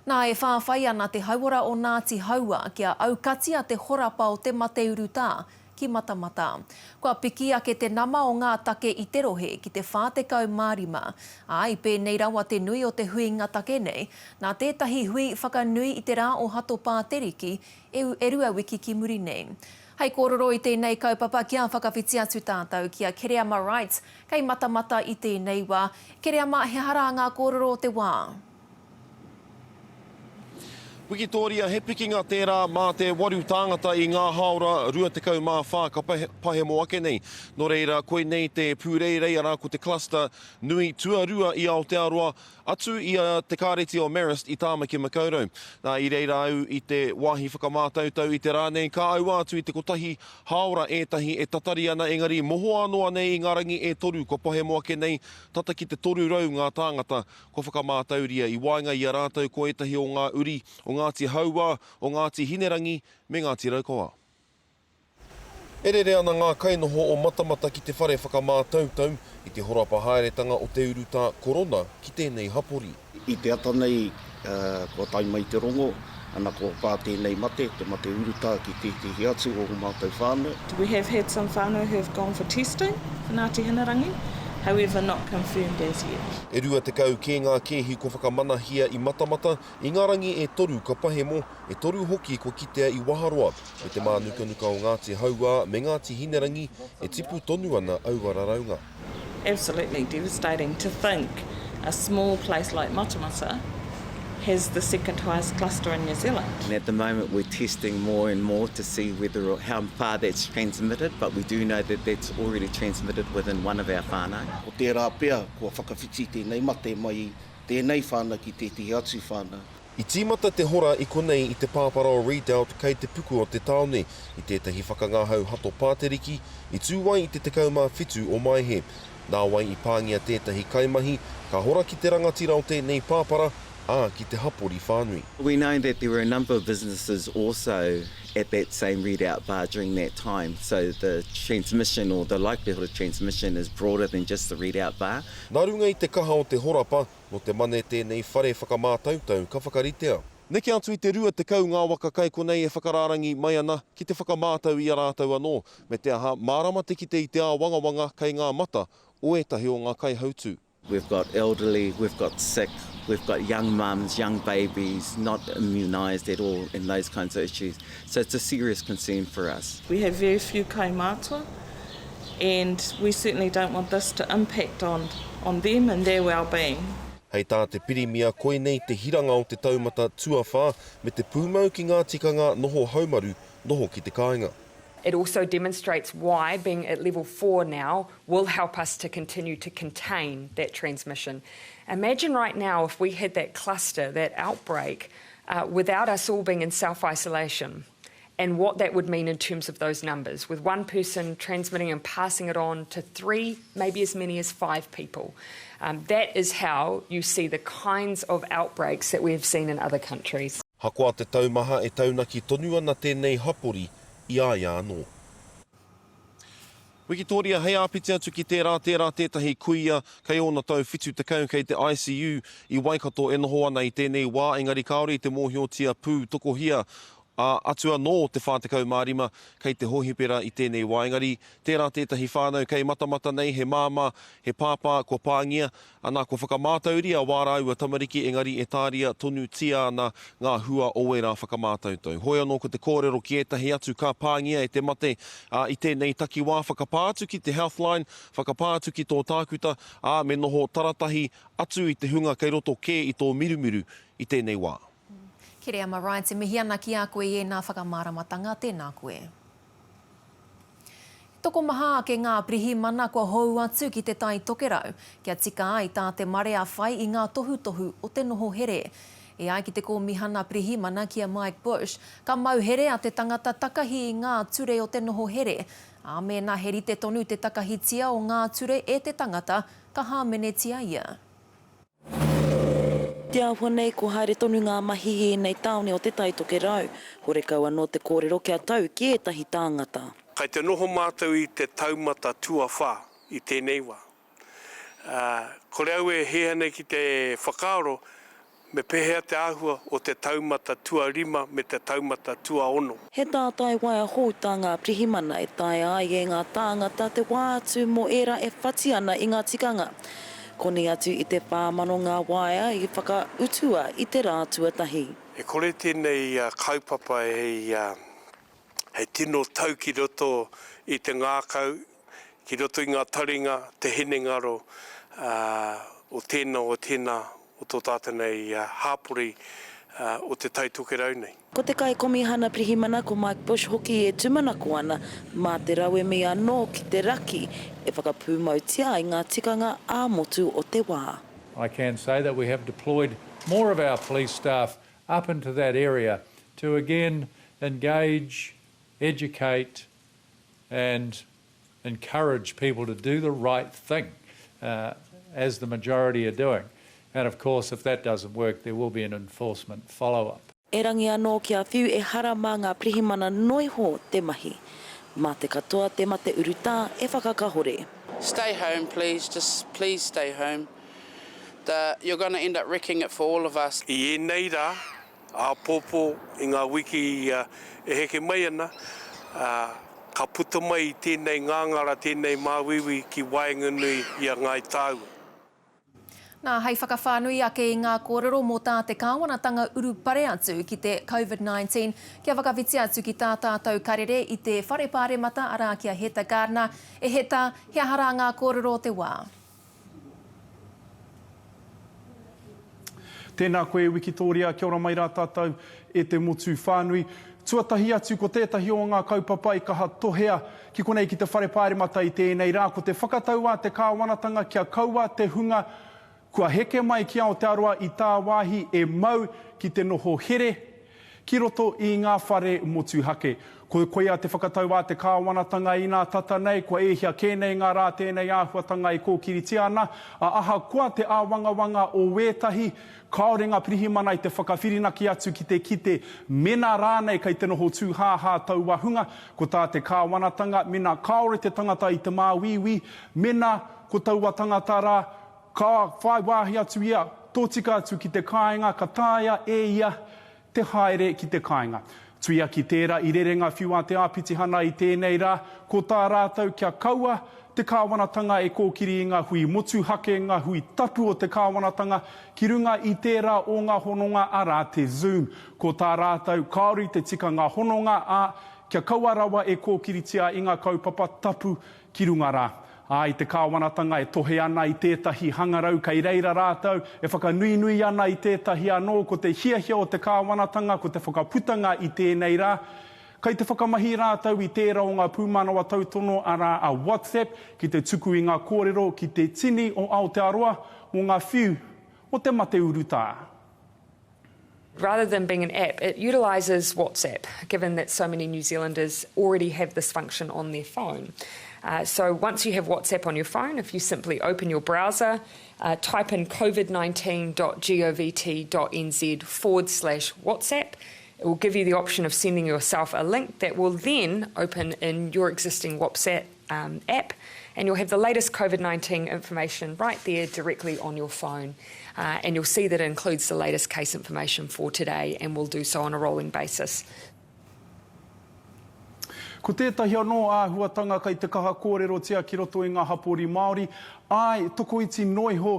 Nā, e whāwhai ana te hauora o Ngāti Hauā kia aukatia te horapa o te mate urutā ki Matamata. Kua piki ake te nama o ngā take i te rohe ki te 45, ā, i pēnei rawa te nui o te huinga take nei, nā tētahi hui whakanui i te rā o Hato Pāteriki e e rua wiki ki muri nei. Hei kōrero i tēnei kaupapa kia whakawhiti atu tātou ki a Kereama Wright kei Matamata i tēnei wā. Kereama, he aha rā ngā kōrero o te wā? Wikitōria, he pikinga tērā mā te waru tāngata i ngā hāora 24 ka pahemo ake nei. Nō reira, koinei te pūreirei, arā, ko te cluster nui tuarua i Aotearoa, atu i a Te Kāreti o Marist i Tāmaki Makaurau. Nā, i reira au i te wāhi whakamātautau i te rā nei, ka aua atu i te kotahi hāora ētahi e tatari ana, engari mohoa noa nei i ngā rangi e toru kua pahemo ake nei, tata ki te 300 ngā tāngata Kua whakamātauria i waenga i a rātou ko ētahi o ngā uri o Ngāti Hauā, o Ngāti Hinerangi me Ngāti Raukawa. E rere ana ngā kainoho o Matamata ki te whare whakamātautau i te horapa haeretanga o te urutā korona ki tēnei hapori. I te ata nei kua tae mai te rongo, ana kua pā tēnei mate, te mate urutā ki tētehi atu o ō mātou whānau. We have had some whānau who have gone for testing for Ngāti Hinerangi, however not confirmed as yet. E 20 kē ngā kēhi kua whakamanahia i Matamata, i ngā rangi e toru ka pahemo, e toru hoki kua kitea i Waharoa, me te mānukanuka o Ngāti Hauā me Ngāti Hinerangi, e tipu tonu ana aua raraunga. Absolutely devastating to think a small place like Matamata has the second highest cluster in New Zealand. And at the moment we're testing more and more to see whether or how far that's transmitted, but we do know that that's already transmitted within one of our whānau. Ko tērā pea kua whakawhiti tēnei mate mai i tēnei whānau ki tētehi atu whānau. I tīmata te hora i konei i te pāpara o Redoubt kei te puku o te tāone, i tētahi whakangahau Hato Pāteriki, i tū ai i te 17 o Maehe. Nāwai i pāngia tētahi kaimahi, ka hora ki te rangatira o tēnei pāpara, ā, ki te hapori whānui. We know that there were a number of businesses also at that same Redoubt bar during that time, so the transmission or the likelihood of transmission is broader than just the Redoubt bar. Nā runga i te kaha o te horapa, Nō te Mane tēnei whare whakamātautau ka whakaritea. Neke atu i te 20 ngā waka kai konei e whakarārangi mai ana ki te whakamātau i a rātou anō, me te aha, mārama te kite i te āwangawanga kei ngā mata o ētahi o ngā kaihautū. We've got elderly, we've got sick, we've got young mums, young babies, not immunised at all and those kinds of issues. So it's a serious concern for us. We have very few kaumātua and we certainly don't want this to impact on on them and their well-being. Hei tā te Pirimia koinei te hiranga o te taumata tuawhā me te pūmau ki ngā tikanga noho haumaru, noho ki te kāinga. It also demonstrates why being at level four now will help us to continue to contain that transmission. Imagine right now if we had that cluster, that outbreak, uh, without us all being in self-isolation and what that would mean in terms of those numbers, with one person transmitting and passing it on to three, maybe as many as five people. Um, that is how you see the kinds of outbreaks that we have seen in other countries. Hakoa te taumaha e taunaki tonu ana tēnei hapori i a ia anō. Wikitoria, hei āpiti atu ki tērā, tērā tētahi kuia kei ōna tau 70 kei te ICU i Waikato e noho ana i tēnei wā, engari kāore i te mōhiotia pū tokohia, ā, atu anō te 45 kei te hōhipera i tēnei wā. Engari, tērā tētahi whānau kei Matamata nei, he māmā, he pāpā kua pāngia, Ana, kua whakamātauria wā rāua tamariki engari e tāria tonutia ana ngā hua o ērā whakamātautau. Hoi anō ko te kōrero ki ētahi atu ka pāngia e te mate, ā, i tēnei takiwā, whakapā atu ki te Healthline, whakapā atu ki tō tākuta, ā, me noho taratahi atu i te hunga kei roto kē i tō mirumiru i tēnei wā. Kereama Wright, e mihi ana ki a koe i ēnā whakamāramatanga, tēnā koe. He tokomaha ake ngā pirihimana kua hou atu ki Te Tai Tokerau, kia tika ai tā te marea whai i ngā tohutohu o te noho here. E ai ki te Kōmihana Pirihimana ki a Mike Bush, ka mau herea te tangata takahi i ngā ture o te noho here, ā, mēnā he rite tonu te takahitia o ngā ture e te tangata, ka hāmenetia ia. Te āhua nei, kua haere tonu ngā mahi i ēnei tāone o Te Tai Tokerau. Horekau anō te kōrero kia tau ki ētahi tāngata. Kai te noho mātou i te taumata tuawhā i tēnei wā. Ā, kore au e hiahia nei ki te whakaaro. Me pēhea te āhua o te taumata tuarima me te taumata tuaono? He tātai waea hou tā ngā pirihimana e taea ai e ngā tāngata te wā atu mō ērā e whati ana i ngā tikanga. Koni atu i te 4,000 ngā waea i whakautua i te rā tuatahi. E kore tēnei kaupapa hei tino tau ki roto i te ngākau, ki roto i ngā taringa, te hinengaro o tēnā, o tēnā o tō tātou nei hāpori o Te Tai Tokerau nei. Ko te Kaikomihana Pirihimana ko Mike Bush hoki e tūmanako ana mā te rauemi anō ki te raki e whakapūmautia ai ngā tikanga ā-motu o te wā. I can say that we have deployed more of our police staff up into that area to again engage, educate and encourage people to do the right thing uh, as the majority are doing. And of course, if that doesn't work, there will be an enforcement follow-up. Erangi anō kia whiu ehara mā ngā pirihimana noiho te mahi. Mā te katoa te mate urutā e whakakahore. Stay home please, just please stay home. The, you're gonna end up wrecking it for all of us. I ēnei rā, āpōpō, i ngā wiki e heke mai ana, ā, ka puta mai tēnei ngāngara, tēnei māuiui ki waenganui i a Ngāi Tāua. Nā, hei whakawhānui ake i ngā kōrero mō tā te kāwanatanga urupare atu ki te Covid-19, kia whakawhiti atu ki tā tātou karere i te Whare Pāremata, arā, ki a Heta Gardiner. E Heta, he aha rā ngā kōrero o te wā? Tēnā koe Wikitōria, kia ora mai rā tātou e te motu whānui. Tuatahi atu ko tētahi o ngā kaupapa i kaha tohea ki konei ki te Whare Pāremata i tēnei rā ko te whakatau a te kāwanatanga kia kaua te hunga kua heke mai ki Aotearoa i tāwāhi e mau ki te noho here ki roto i ngā whare motuhake. Ko koia te whakatau a te kāwanatanga inā tata nei, kua ēhia kē nei ngā rā tēnei āhuatanga e kōkiritia ana, ā, ahakoa te āwangawanga o wētahi, kāore ngā pirihimana i te whakawhirinaki atu ki te kite mena rānei kei te noho tūhāhā taua hunga, ko tā te kāwanatanga, mena kāore te tangata i te māuiui, mena ko taua tangata rā, ka whai wāhi atu ia, tōtika atu ki te kāinga, ka taea e ia te haere ki te kāinga. Tuia ki tērā i rere ngā whiu a te āpitihana i tēnei rā, ko tā rātou kia kaua te kāwanatanga e kōkiri i ngā hui motuhake, ngā hui tapu o te kāwanatanga ki runga i tērā o ngā hononga arā te Zoom. Ko tā rātou kāore i te tika ngā hononga, ā, kia kaua rawa e kōkiritia i ngā kaupapa tapu ki runga rā. Ā, i te kāwanatanga e tohe ana i tētahi hangarau kei reira rātou e whakanuinui ana i tētahi anō, ko te hiahia o te kāwanatanga ko te whakaputanga i tēnei rā, kei te whakamahi rātou i tērā o ngā pūmanawa tautono arā a WhatsApp ki te tuku i ngā kōrero ki te tini o Aotearoa mō ngā whiu o te mate urutā. Rather than being an app, it utilises WhatsApp, given that so many New Zealanders already have this function on their phone. Uh, so once you have WhatsApp on your phone, if you simply open your browser, uh, type in covid19.govt.nz forward slash WhatsApp, it will give you the option of sending yourself a link that will then open in your existing WhatsApp um, app, and you'll have the latest COVID 19 information right there directly on your phone. Uh, and you'll see that it includes the latest case information for today, and we'll do so on a rolling basis. Ko tētahi anō āhuatanga kei te kaha kōrerotia ki roto i ngā hapori Māori, āe, tokoiti noa iho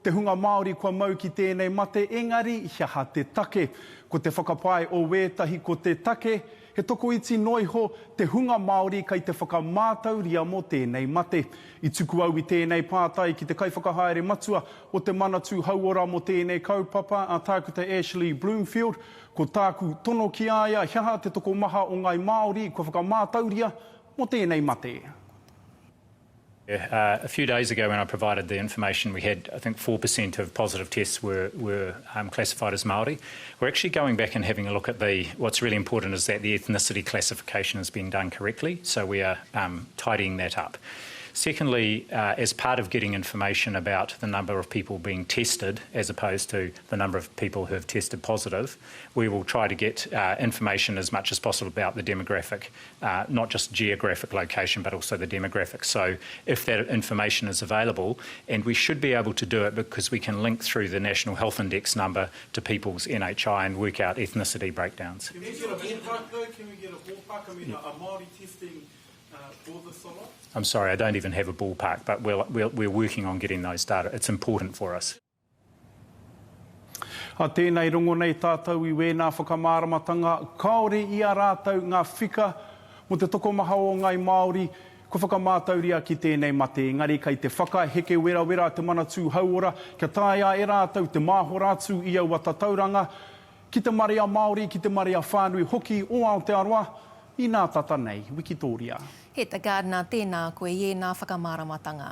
te hunga Māori kua mau ki tēnei mate, engari he aha te take? Ko te whakapae o wētahi ko te take, He tokoiti noa iho te hunga Māori kei te whakamātauria mō tēnei mate. I tuku au i tēnei pātai ki te Kaiwhakahaere Matua o te Manatū Hauora mō tēnei kaupapa, a Tākuta Ashley Bloomfield. Ko tāku tono ki a ia, he aha te tokomaha o ngāi Māori kua whakamātauria mō tēnei mate? Uh, a few days ago when I provided the information, we had, I think, 4% of positive tests were, were um, classified as Māori. We're actually going back and having a look at the, what's really important is that the ethnicity classification has been done correctly, so we are um, tidying that up. Secondly, uh, as part of getting information about the number of people being tested as opposed to the number of people who have tested positive, we will try to get uh, information as much as possible about the demographic, uh, not just geographic location, but also the demographic. So if that information is available, and we should be able to do it because we can link through the National Health Index number to people's NHI and work out ethnicity breakdowns. Can we get a ballpark though? Can we get a ballpark? I mean, yeah. a Māori testing uh, for the solar? I'm sorry, I don't even have a ballpark, but we'll, we'll, we're working on getting those data. It's important for us. A tēnei rongo nei tātou i wēnā whakamāramatanga kāore i a rātou ngā whika mō te tokomaha o ngai Māori kua whakamātauria ki tēnei mate engari kei te whakaheke werawera te Manatū Hauora kia taea e rātou te māhora atu i aua tatauranga ki te marea Māori, ki te marea whānui hoki o Aotearoa inā tata nei. Wikitōria. Heta Gardiner, tēnā koe i ēnā whakamāramatanga.